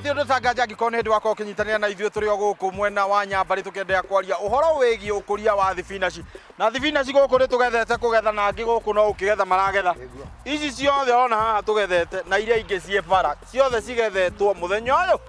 Hatirĩ ũndũ tanganja angĩkorwo nĩ hĩndĩ wakorwo ũkĩnyitanĩra na ithuĩ tũrĩ o gũkũ mwena wa Nyambarĩ tũkĩenderea kwaria ũhoro wĩgiĩ ũkũria wa thibinaci. Na thibinaci gũkũ nĩ tũgethete kũgetha na angĩ gũkũ no gũkĩgetha maragetha. Ici ciothe ũrona haha tũgethete na iria ingĩ ciĩ bara ciothe cigethetwo mũthenya ũyũ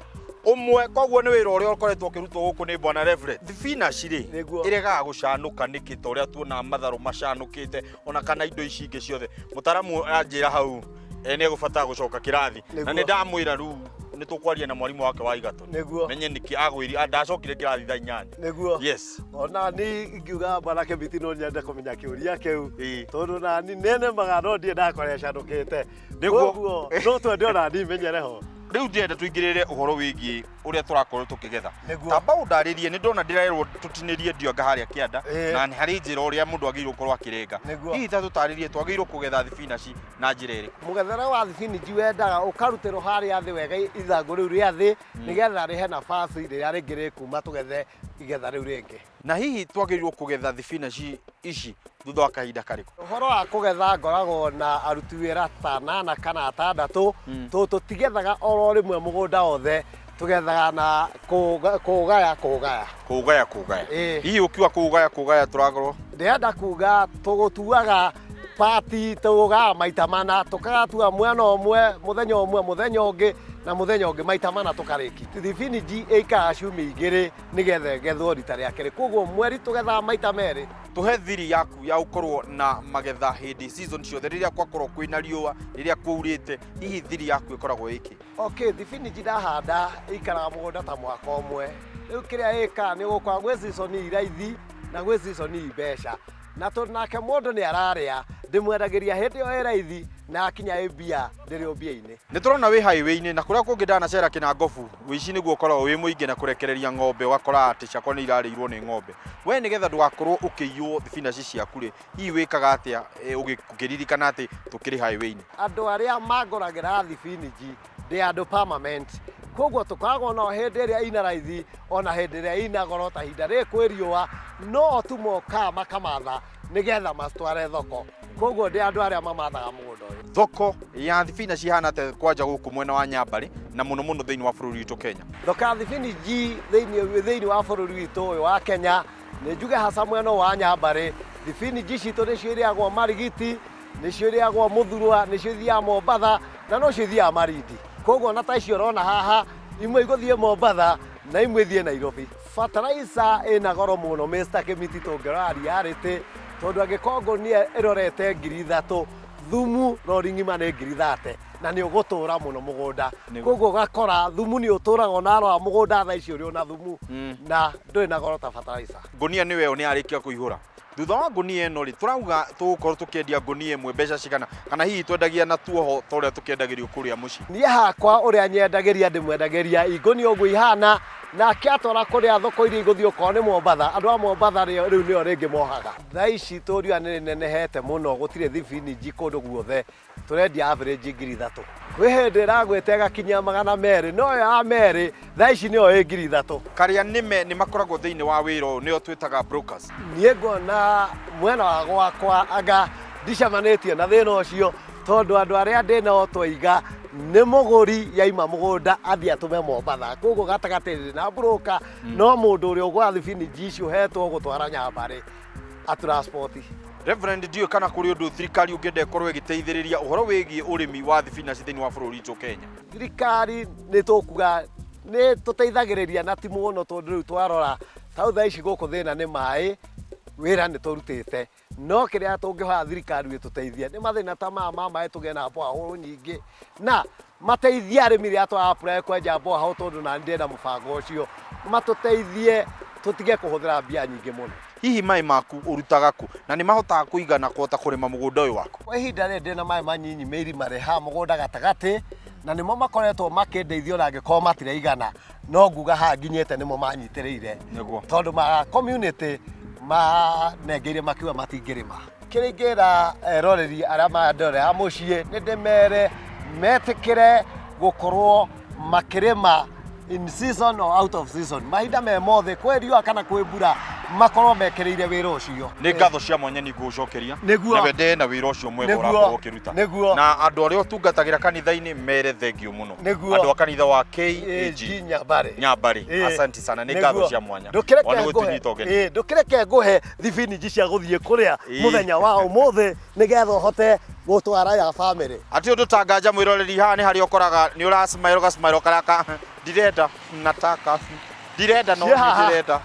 ũmwe, koguo nĩ wĩra ũrĩa ũkoretwo ũkĩrutwo gũkũ nĩ bwana Reverend. Thibinaci rĩ ĩregaga gũcanũka nĩkĩ ta ũrĩa tuonaga matharũ macanũkĩte ona kana indo ici ingĩ ciothe? Mũtaramu anjĩra hau nĩ egũbatara gũcoka kĩrathi na nĩ ndamwĩra rĩu nĩ tũkwaria na mwarimũ wake wa Igatũ. Menye nĩkĩ agwĩri ndacokire kĩrathi thaa 8. Yes. Ona ni ingiuga bwana Kĩmiti no nyende kũmenya kĩũria kĩu tondũ nani nĩnĩmaga no ndirĩ ndakora ĩcanũkĩte. Koguo no twende ona ni menyere ho. Rĩu ndĩrenda tũingĩrĩre ũhoro wĩgiĩ ũrĩa tũrakorwo tũkĩgetha. Tamba ũndarĩrie, nĩ ndona ndĩrerwo tũtinĩrie ndionga harĩa kĩanda na nĩ harĩ njĩra ũrĩa mũndũ agĩrĩirwo gũkorwo akĩrenga. Hihi ta tũtarĩrie twagĩrĩirwo kũgetha thibinaci na njĩra ĩrĩkũ? Mũgethere wa thibinji wendaga ũkarutĩrwo harĩa thĩ wega ithangũ rĩu rĩa thĩ nĩgetha rĩhe nafasi rĩrĩa rĩngĩ rĩkuma tũgethe igetha rĩu rĩngĩ. Na hihi twagĩrĩirwo kũgetha thibinaci ici thutha wa kahinda karĩkũ? Ũhoro wa kũgetha ngoragwo na aruti wĩra ta anana kana atandatũ, tondũ tũtigethaga oro rĩmwe mũgũnda wothe, tũgethaga na kũũgaya kũũgaya. Kũũgaya kũũgaya. Hihi ũkiuga kũũgaya kũũgaya tũrakorwo? Ndĩrenda kuga tũgũtuaga pati tũgaga maita mana, tũgatua mwena ũmwe mũthenya ũmwe, mũthenya ũngĩ na mũthenya ũngĩ, maita mana tũkarĩki. Thibinji ĩikaraga ciumia 2 nĩgetha ĩgethwo rita rĩa kerĩ, koguo mweri tũgethaga maita merĩ. Tũhe thiri yaku ya gũkorwo na magetha hĩndĩ season ciothe, rĩrĩa gwakorwo kwĩna riũa, rĩrĩa kwaurĩte, hihi thiri yaku ĩkoragwo ĩkĩ? Okay, thibinji ndahanda ĩikaraga mũgũnda ta mwaka ũmwe. Rĩu kĩrĩa ĩkaga nĩ ũgũkora gwĩ season i raithi na gwĩ season i mbeca. Na tondũ nake mũndũ nĩ ararĩa, ndĩmwendagĩria hĩndĩ ĩyo ĩ raithi na akinya ĩ mbia ndĩrĩ o mbia-inĩ. Nĩ tũrona wĩ highway-inĩ na kũrĩa kũngĩ ndanacera Kĩnangobu, ũici nĩguo ũkoragwo wĩ mũingĩ na kũrekereria ng'ombe ũgakora atĩ ciakwa nĩ irarĩirwo nĩ ng'ombe. We nĩgetha ndũgakorwo ũkĩiywo thibinaci ciaku rĩ, hihi wĩkaga atĩa ũkĩririkana atĩ tũkĩrĩ highway-inĩ? Andũ arĩa mangũragĩra thibinji ndĩ andũ permanent, koguo tũkoragwo nao hĩndĩ ĩrĩa ina raithi ona hĩndĩ ĩrĩa ina goro ta ihinda rĩrĩ kwĩ riũa, no o tu mokaga makamatha nĩgetha macitware thoko, koguo ndĩ andũ arĩa mamathaga mũgũnda ũyũ. Thoko ya thibinaci ihana atĩa kwanja gũkũ mwena wa Nyambarĩ na mũno mũno thĩinĩ wa bũrũri witũ Kenya? Thoko ya thibinji thĩinĩ wa bũrũri witũ ũyũ wa Kenya, nĩ njuge haca mwena ũyũ wa Nyambarĩ, thibinji citũ nĩcio irĩagwo Marigiti, nĩcio irĩagwo Mũthurwa, nĩcio ithiaga Mombatha na nocio ithiaga Malindi. Koguo ona ta icio ũrona haha, imwe igũthiĩ Mombatha na imwe ithiĩ Nairobi. Fertilizer ĩna goro mũno Mr. Kĩmiti tũngĩrora reality, tondũ angĩkorwo ngũnia ĩrorete 3,000, thumu rori ng'ima nĩ 30,000 na nĩ ũgũtũra mũno mũgũnda. Koguo ũgakora thumu nĩ ũtũraga ona warora mũgũnda thaa ici ũrĩ ona thumu na ndũrĩ na goro ta fertilizer. Ngũnia nĩyo ĩyo nĩ yarĩkia kũihũra. Thutha wa ngũnia ĩno rĩ, tũrauga tũgũkorwo tũkĩendia ngũnia ĩmwe mbeca cigana, kana hihi twendagia na tuoho ta ũrĩa tũkĩendagĩrio kũrĩa mũciĩ? Niĩ hakwa ũrĩa nyendagĩria ndĩmwendagĩria ingũnia ũguo ihana, nake atwara kũrĩa thoko iria igũthiĩ okorwo nĩ Mombatha, andũ a Mombatha rĩu nĩo rĩngĩ mohaga. Thaa ici tũriũa nĩ rĩnenehete mũno gũtirĩ thibinji kũndũ guothe, tũrendia average 3,000. Kwĩ hĩndĩ ĩragwĩte ĩgakinyia 200, no ĩyo ya merĩ thaa ici nĩyo ĩ 3,000. Karĩa nĩme nĩ makoragwo thĩinĩ wa wĩra ũyũ nĩo twĩtaga brokers. Niĩ nguona mwena wa gwakwa anga ndicemanĩtie na thĩna ũcio tondũ andũ arĩa ndĩ nao twaiga nĩ mũgũri yaima mũgũnda athiĩ atũme Mombatha, koguo gatagatĩ ndĩ na broker, no mũndũ ũrĩa ũgũra thibinji icio ũhetwo gũtwara Nyambarĩ atransport. Reverend, ndiũĩ kana kũrĩ ũndũ thirikari ũngĩenda ĩkorwo ĩgĩteithĩrĩria ũhoro wĩgiĩ ũrĩmi wa thibinaci thĩinĩ wa bũrũri witũ Kenya? Thirikari nĩ tũkuga nĩ tũteithagĩrĩria na ti mũno, tondũ rĩu twarora ta thaa ici gũkũ thĩna nĩ maĩ, wĩra nĩ tũrutĩte, no kĩrĩa tũngĩhoya thirikari ĩtũteithie nĩ mathĩna ta maya ma maĩ, tũgĩe na borehole nyingĩ na mateithie arĩmi rĩrĩa twa apply kwenja borehole, tondũ nani ndĩrenda mũbango ũcio, matũteithie tũtige kũhũthĩra mbia nyingĩ mũno. Hihi maĩ maku ũrutaga kũ na nĩ mahotaga kũigana kũhota kũrĩma mũgũnda ũyũ waku? Kwa ihinda rĩrĩ ndĩna maĩ manyinyi me irima rĩ haha mũgũnda gatagatĩ, na nĩmo makoretwo makĩndeithia ona angĩkorwo matiraigana, no nguga haha nginyĩte nĩmo manyitĩrĩire. Tondũ ma community manengeire makiuga matingĩrĩma. Kĩrĩa ingĩra eroreri arĩa marandorera mũciĩ nĩ ndĩmere metĩkĩre gũkorwo makĩrĩma In season or out of season, mahinda me mothe, kwĩ riũa kana kwĩ mbura, makorwo mekĩrĩire wĩra ũcio. Nĩ ngatho cia mwanya nĩ ngũgũcokeria. Nĩguo. Na wende na wĩra ũcio mwega ũrakorwo ũkĩruta. Na andũ arĩa ũtungatagĩra kanitha-inĩ mere thengio mũno. Andũ a kanitha wa KAG AG Nyambarĩ. Nyambarĩ. Asanti sana, nĩ ngatho cia mwanya. Ndũkĩreke Ona ngũhe gũtũnyita ũgeni. Ndũkĩreke ngũhe thibinji cia gũthiĩ kũrĩa mũthenya wa ũmũthĩ nĩgetha ũhote gũtwara ya bamĩrĩ. Atĩ ũndũ ta nganja mwĩroreri, haha nĩ harĩa ũkoraga nĩ ũracmaĩro gacmaĩro karĩa ka ndirenda nataka ndirenda no Ciĩ haha. ndirenda.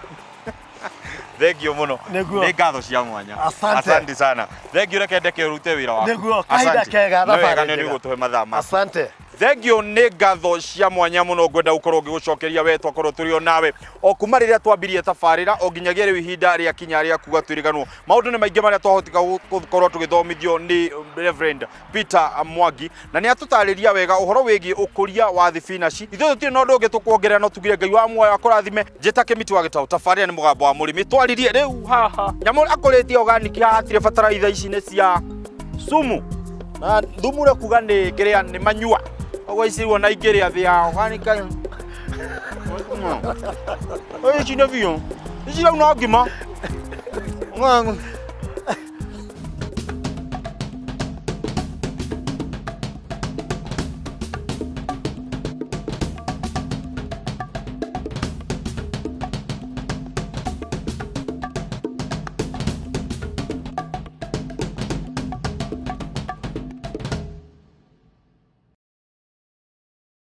Thengio mũno. Nĩguo. Nĩ ngatho cia mwanya. Asante. Asante sana, thengio, reke ndeke ũrute wĩra waku. Nĩguo, kahinda Asante. kega, Nĩ wega thabarĩ nĩ njega. ũgũtũhe mathaa maku. Asante. Thengio, nĩ ngatho cia mwanya mũno ngwenda gũkorwo ngĩgũcokeria we, twakorwo tũrĩ o nawe o kuma rĩrĩa twambirie tabarĩra o nginyagia rĩu ihinda rĩa kinya rĩa kuga twĩrĩganwo. Maũndũ nĩ maingĩ marĩa twahotika gũkorwo tũgĩthomithio nĩ Reverend Peter Mwangi, na nĩ atũtarĩria wega ũhoro wĩgiĩ ũkũria wa thibinaci. Ithuĩ tũtirĩ na ũndũ ũngĩ tũkuongerera no tugire Ngai wa muoyo akũrathime. Njĩta Kĩmiti wa Gĩtaũ, tabarĩra nĩ Mũgambo wa Mũrĩmi. Twaririe rĩu haha nyamũ akũrĩtie organic, haha hatirĩ bataraitha, ici nĩ cia sumu na thumu ũrĩa kuga nĩ ngĩrĩa nĩ manyua ũguo, ici wona ingĩrĩa thĩ ya organic. Ici nĩ biũ, ici rĩu no ngima.